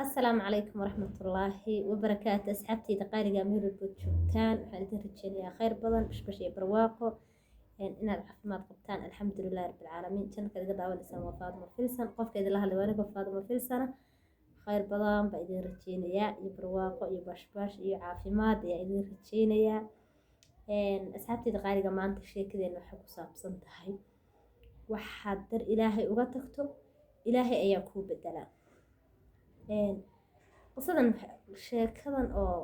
Asalaamu calaykum waraxmatullaahi wabarakaatu. Asxaabteyda qaaliga, meel walbood joogtaan, waxaan idin rajeynayaa kheyr badan, bashbash iyo barwaaqo, inaad caafimaad qabtaan. Alxamdulilahi rabbilcaalamiin. Channelka iga daawanaysaan waa Faadimo Filsan. Qofka idinla hadlay waa aniga, Faadimo Filsana. Kheyr badan baa idin rajeynayaa iyo barwaaqo iyo bashbash iyo caafimaad ayaa idin rajeynayaa. Asxaabteyda qaaliga, maanta sheekadeena waxay ku saabsan tahay: waxaad dar Ilaahay uga tagto, Ilaahay ayaa kuu bedelaa. Qisadan, sheekadan oo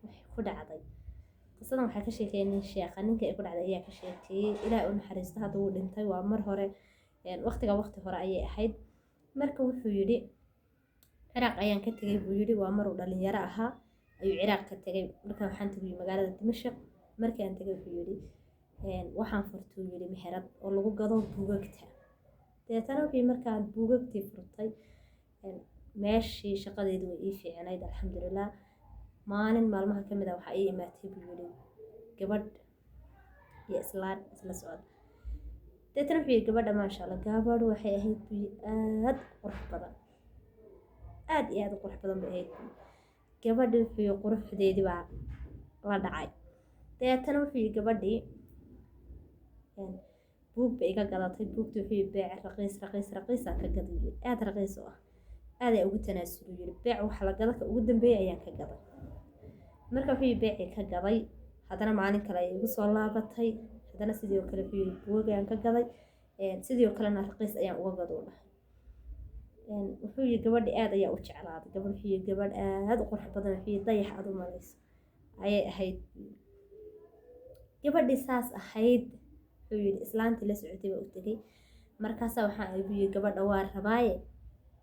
waxay ku dhacday, qisadan waxaa ka sheekeeyay nin sheekha. Ninka ay ku dhacday ayaa ka sheekeeyey. Ilaah u naxariisto, hadda wuu dhintay, waa mar hore, waqtiga waqti hore ayay ahayd. Marka wuxuu yidhi, Ciraaq ayaan ka tegay, buu yidhi. Waa maruu dhalinyaro ahaa ayuu Ciraaq ka tegay. Marka waxaan tegay magaalada Dimashaq. Markii aan tegay, wuxuu yidhi, waxaan furtuu yidhi meherad oo lagu gado buugagta. Deetana wuxuu yidhi, markaan buugagtii furtay, meeshii shaqadeedu way ii fiicnayd, alxamdulilah. Maalin maalmaha ka mid ah waxaa ii imaatay, buu yidhi, gabadh iyo islaan isla socda. Deetana wuxuu yidhi, gabadha, maasha Allah, gabadh waxay ahayd, buu yidhi, aad u qurux badan, aad iyo aad u qurux badan bay ahayd, buu yidhi. Gabadhi, wuxuu yidhi, quruxdeedii baa la dhacay. Deetana wuxuu yidhi, gabadhii buug bay iga gadatay. Buugta, wuxuu yidhi, beec raqiis raqiis raqiisaan ka gaday, yidhi, aad raqiis u ah, aad ay ugu tanaasulu, yidhi. Beec waxa la gada ka ugu dambeeyay ayaan ka gaday. Marka wuxuu yidhi, beecii ka gaday, haddana maalin kale ayay igu soo laabatay. Haddana sidii oo kale, wuxuu yidhi, buug ayaan ka gaday, sidii oo kalena raqiis ayaan uga gado, u dhahay. Wuxuu yidhi, gabadhi aad ayaa u jeclaaday. Gabadh, wuxuu yidhi, gabadh aad u qurux badan, wuxuu yidhi, dayax aad u malayso ayay ahayd. Gabadhii saas ahayd, wuxuu yidhi, islaantii la socotay baa u tegay. Markaasaa waxaan igu yidhi, "Gabadha waa rabaaye,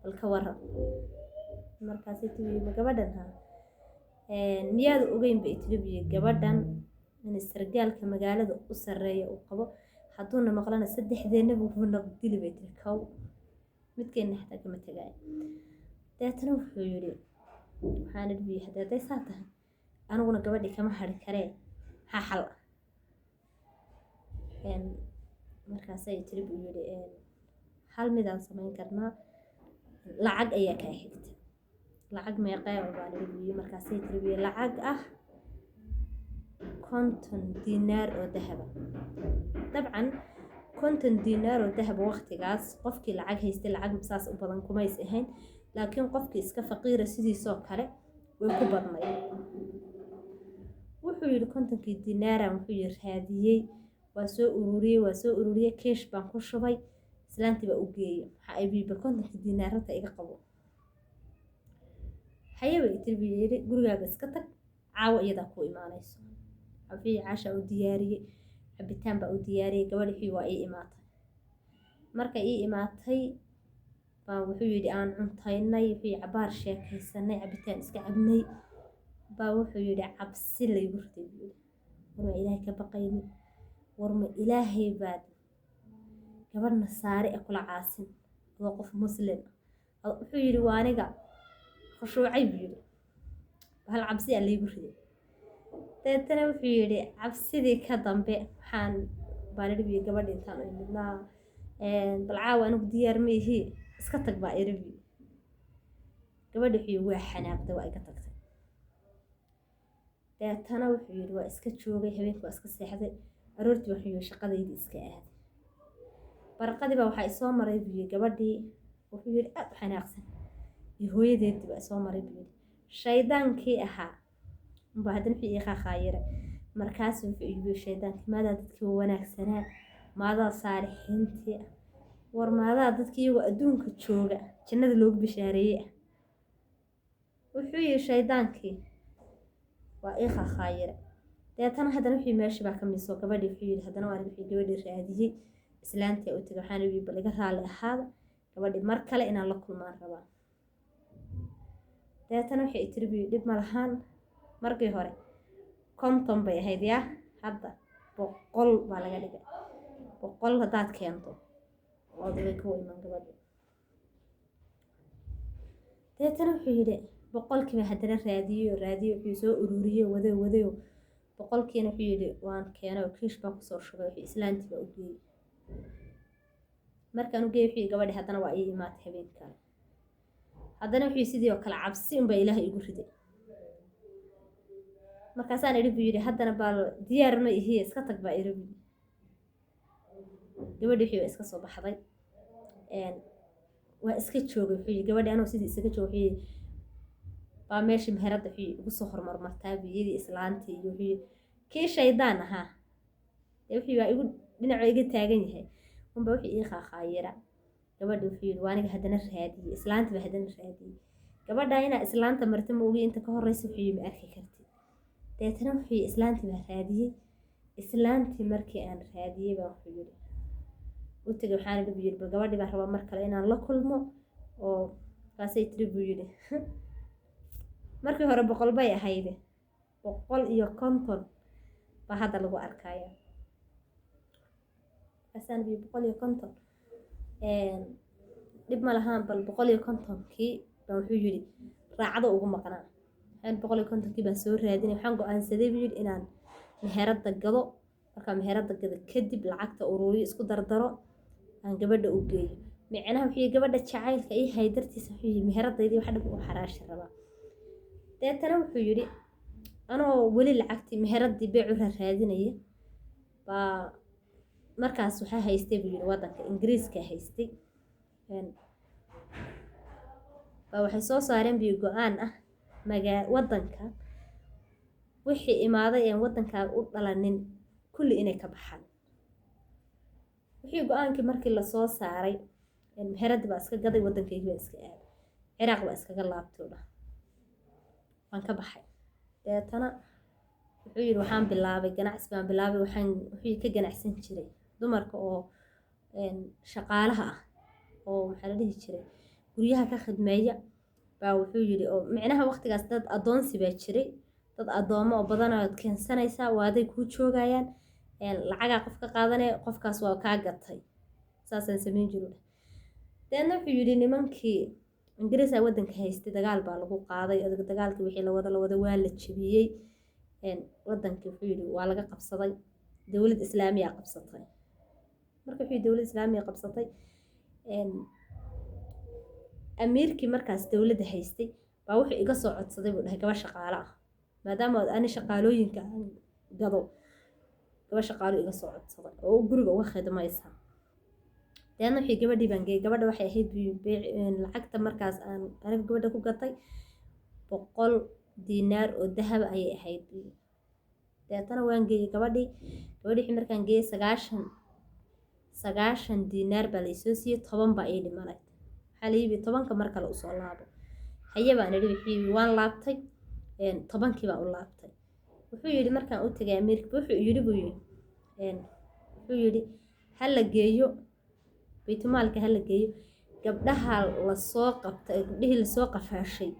bal ka waran?" Markaasay tiri, "Ma gabadhan? Ha, miyaad ogeyn?" bay tiri, buu yidhi, "gabadhan in sargaalka magaalada u sarreeya uu qabo. Hadduuna maqlana, saddexdeennaba wuxuu naqdili," bay tiri. "Kow midkeenna xataa kama tegaayo." Deetana wuxuu yidhi, waxaan idhi, buu yidhi, hadday saa tahay, aniguna gabadhii kama hari karee, maxaa xal ah? Markaasay tiri, buu yidhi, "Hal midaan samayn karnaa, lacag ayaa kaa xigta." "Lacag meeqee?" baan idhi, buu yidhi. Markaasay tiri, buu yidhi, "Lacag ah 50 diinaar oo dahaba." Dabcan 50 diinaar oo dahaba waqtigaas qofkii lacag haystay lacag saas u badan kumays ahayn, laakiin qofkii iska faqiira sidiisoo kale way ku badnayd. Wuxuu yidhi, 50kii diinaaran, wuxuu yidhi, raadiyey, waa soo ururiyey, waa soo ururiyey, keesh baan ku shubay, islaantii baa u geeyey. Waxaa ay bal 50kii diinaarata iga qabo. "Haye," bay tiri, buu yidhi, "gurigaaga iska tag, caawa iyadaa ku imaanayso." Wuxuu casha u diyaariyey, cabitaan baa u diyaariyey. Gabadhii waa ii imaatay. Marka ii imaatay baa, wuxuu yidhi, aan cuntaynay, wuxuu yidhi, cabaar sheekaysanay, cabitaan iska cabnay, baa, wuxuu yidhi, cabsi laygu riday, buu yidhi. "War ma Ilaahay ka baqayni? War ma Ilaahay baad gabadh Nasaare e kula caasin, adoo qof Muslim ah?" Wuxuu yidhi, "Waa aniga khushuucay," buu yidhi. Hal cabsi aa laygu riday. Deetana wuxuu yidhi, cabsidii ka dambe waxaan baan idhi, buu yidhi, gabadhi intaan u imidnaa, "Bal caawa anigu diyaar ma ihi, iska tag," baa iri, buu yidhi. Gabadhi, wuxuu yidhi, waa xanaaqday, waa iga tagtay. Deetana wuxuu yidhi, waa iska joogay, habeenkii waa iska seexday. Aroortii, wuxuu yidhi, shaqadaydii iska aaday. Barqadii baa waxaa isoo maray, buu yidhi, gabadhii, wuxuu yidhi, aad u xanaaqsan iyo hooyadeedii baa isoo maray, buu yidhi. Shaydaankii ahaa unbaa haddana wuxuu ii qaaqaayiray. Markaasu wuxuu igu shaydaankii, "Maadaa dadkii wanaagsanaa? Maadaa saalixiintii ah? War maadaa dadkii iyagoo adduunka jooga jannada loogu bishaareeyey ah?" Wuxuu yidhi, shaydaankii waa ii qaaqaayiray. Deetana haddana wuxuu meeshii baa ka miso gabadhii. Wuxuu yidhi, haddana waan, wuxuu gabadhii raadiyey, islaantii u tegay. Waxaan yidhi, "Bal iga raalli ahaada, gabadhii mar kale inaan la kulmaan rabaa." Deetana waxay tiri, buu "Dhib ma lahaan. Markii hore 50 bay ahayd, yaa hadda 100 baa laga dhigay. 100 haddaad keento, ood way kuu iman gabadhi." Deetana wuxuu yidhi, 100kiiba haddana raadiyo, raadiyo, wuxuu soo ururiyey, wadayo, wadayo, 100kiina, wuxuu yidhi, waan keenay oo kiish baan kusoo shubay. Wuxuu islaantii baa u geeyey. Markaan u geeyey, wuxuu yidhi, gabadhi haddana waa ii imaatay habeen kale. Haddana wuxuu sidii oo kale cabsi unbaa Ilaahay igu riday. Markaasaan idhi buu yidhi, haddana baal diyaar ma ihiye, iska tag baa idhi buu yidhi. Gabadhi wixii waa iska soo baxday, waa iska joogay. Wuxuu yidhi gabadhi anoo sidii isaga jooga, wuxuu yidhi baa meeshii meheradda wuxuu yidhi igu soo hormarmartaa buu yidhi islaantii, iyo wuxuu yidhi kii shaydaan ahaa dee wuxuu waa igu dhinaca iga taagan yahay unba wuxuu ii qaaqaayira gabadhi. Wuxuu yidhi waa aniga haddana raadiyey islaantii baa haddana raadiyey gabadha inaa islaanta marta ma ogi, inta ka horreysa wuxuu yidhi ma arki kartid. Deetana wuxuu yidhi islaantii baa raadiyey. Islaantii markii aan raadiyey baa wuxuu yidhi u tegay, waxaan idhi buu yidhi bal gabadhii baan rabaa mar kale inaan la kulmo. Oo kaasay tiri buu yidhi markii hore 100 bay ahayde, 150 baa hadda lagu arkaya. Markaasaan bi 150 dhib ma lahaan, bal 150-kii baan wuxuu yidhi raacdo ugu maqnaa. Waxaan 150-kii baan soo raadinay. Waxaan go-aansaday buu yidhi inaan meheradda gado. Markaan meheradda gado kadib lacagta uruuriyo, isku dardaro, aan gabadha u geeyo. Micnaha wuxuu yidhi gabadha jacaylka ii hay dartiisa, wuxuu yidhi meheradaydii wax dhan u xaraashi rabaa. Deetana wuxuu yidhi anoo weli lacagtii meheraddii beecu raadinaya baa markaas waxaa haystay buu yidhi waddanka Ingiriiska haystay baa waxay soo saareen biyo go-aan ah magaa waddanka wixii imaaday een waddankaa u dhalanin kulli inay ka baxaan. Wixii go-aankii markii lasoo saaray, meheradii baa iska gaday, waddankaygii baa iska aaday, Ciraaq baa iskaga laabtay dhah, waan ka baxay. Deetana wuxuu yidhi waxaan bilaabay ganacsi baan bilaabay. Waxaan wuxuu ka ganacsan jiray dumarka oo shaqaalaha ah oo maxaa la dhihi jiray guryaha ka khidmeeya baa wuxuu yidhi. Oo micnaha waqtigaas dad addoonsi baa jiray, dad addoomo oo badanaad keensanaysaa, waaday kuu joogayaan, lacagaa qof ka qaadanaya, qofkaas waa kaa gatay, saasaan samayn jiru. Deedna wuxuu yidhi nimankii Ingiriisa waddanka haystay dagaal baa lagu qaaday adag, dagaalkii wixii lawada lawada waa la jebiyey waddankii. Wuxuu yidhi waa laga qabsaday, dowlad islaamiya qabsatay. Marka wuxuu yidhi dowlad islaamiya qabsatay, amiirkii markaas dowladda haystay baa wuxuu iga soo codsaday buu dhahay gaba shaqaale ah, maadaama ani shaqaalooyinka aan gado, gaba shaqaalo iga soo codsaday oo guriga uga khidmaysa. Deedna wixii gabadhii baan geeyey. Gabadha waxay ahayd lacagta markaas aan aniga gabadha ku gatay 100 diinaar oo dahab ayay ahayd. Deetana waan geeyey gabadhii. Gabadhii wixii markaan geeyey 90 diinaar baa laysoo siiyey, 10 baa ii dhimanayd. Waxaa la yidhi 10-ka mar kale usoo laabo. Haye baan idhi. Wixii waan laabtay, 10-kii baan u laabtay. Wuxuu yidhi markaan u tegay amiirka wuxuu yidhi buu yidhi, wuxuu yidhi ha la geeyo baytumaalka, ha la geeyo gabdhaha lasoo qabtay, gabdhihii lasoo qafaashay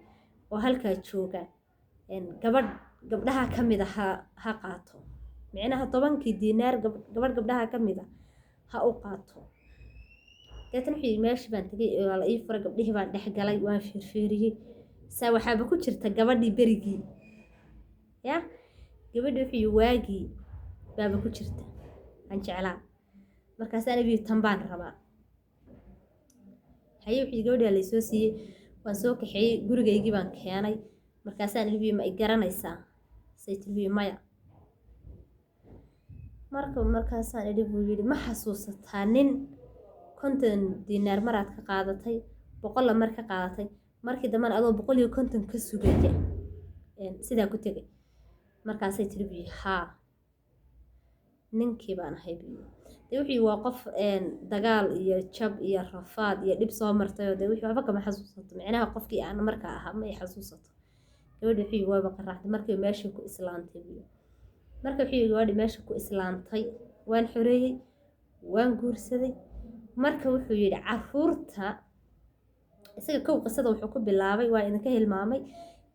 oo halkaa jooga, gabadh gabdhaha ka mid a ha qaato, micnaha 10-kii diinaar gabadh gabdhaha ka mid a ha u qaato. Deetana wuxuu yidhi meeshii baan tegay, waa la ii furay, gabdhihii baan dhex galay, waan fiirfiiriyey, saa waxaaba ku jirta gabadhii berigii ya gabadhii. Wuxuu yidhi waagii baaba ku jirta aan jeclaa. Markaasaan ibi tan baan rabaa. Haye, wuxuu yidhi gabadhii laysoo siiyey, waan soo kaxeeyey, gurigaygii baan keenay. Markaasaan ibi ma i garanaysaa? Say tiri maya. Marka markaasaan idhi buu yidhi ma xasuusataa nin 50 diinaar maraad ka qaadatay, 100-la mar ka qaadatay, markii dambena adoo 150 ka sugaya sidaa ku tegay? Markaasay tiri buu yidhi haa, ninkii baan ahay buu yidhi. Dee wuxuu yidhi waa qof dagaal iyo jab iyo rafaad iyo dhib soo martay, oo dee wixii waxba kama xasuusato, micnaha qofkii aan markaa ahaa ma ay xasuusato gabadhi. Wuxuu yidhi waaba qaraacday markii meeshii ku islaantay buu yidhi. Marka wuxuu yidhi gabadhi meesha ku islaantay, waan xoreeyey, waan guursaday. Marka wuxuu yidhi caruurta isaga kow qisada wuxuu ku bilaabay, waa idinka hilmaamay,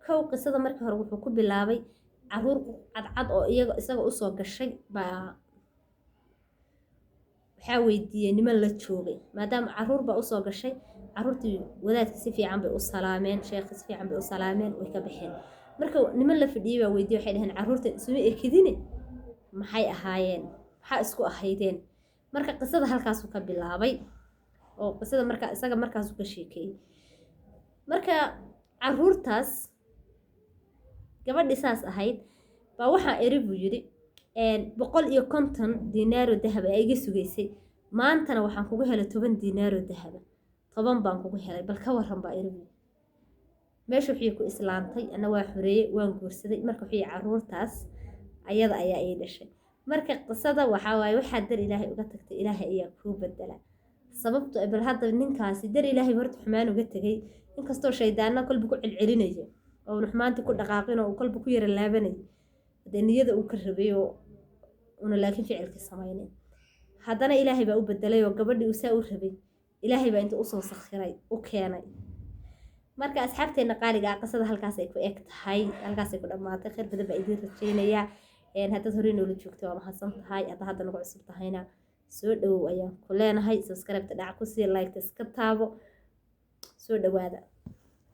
kow qisada markii hore wuxuu ku bilaabay caruur cadcad oo iyaga isaga usoo gashay baa waxaa weydiiyey niman la joogay, maadaama caruur baa usoo gashay. Caruurtii wadaadka si fiican bay u salaameen, sheekha si fiican bay u salaameen, way ka baxeen. Marka niman la fadhiyey baa weydiiyey, waxay dhaheen caruurtan isuma ekidine, maxay ahaayeen, maxaa isku ahaydeen? Marka qisada halkaasuu ka bilaabay oo qisada marka isaga markaasuu ka sheekeeyey. Marka caruurtaas, gabadhii saas ahayd baa waxaa eri buu yidhi, 150 diinaaroo dahaba ee iga sugaysay, maantana waxaan kugu helay 10 diinaaroo dahaba, 10 baan kugu helay, bal ka waran, baa eri buu yidhi. Meesha wixii ku islaantay, ana waa xoreeyey, waan guursaday. Marka wixii caruurtaas ayada ayaa ii dhashay. Marka qisada waxaa waaye, waxaad dar Ilaahay uga tagtay, Ilaahay ayaa kuu bedela. Sababto bal hadda ninkaasi dar Ilaahay horta xumaan uga tegay, inkastoo shaydaana kolba ku celcelinaya oo una xumaantii ku dhaqaaqin oo uu kolba ku yara laabanayay, dee niyada uu ka rabay oo una laakiin ficilkii samaynin, haddana Ilaahay baa u bedelay oo gabadhii uu saa u rabay Ilaahay baa inta usoo sakhiray u keenay. Marka asxaabteena qaaliga ah, qisada halkaas ay ku eg tahay, halkaasay ku dhammaatay. Khayr badan baa idiin rajaynayaa. Haddaad horey noola joogtay, waa mahadsan tahay. Hadda hadda nagu cusub tahayna, soo dhawow ayaan ku leenahay. Subscribe-ta dhac ku sii, like-ta iska taabo. Soo dhawaada.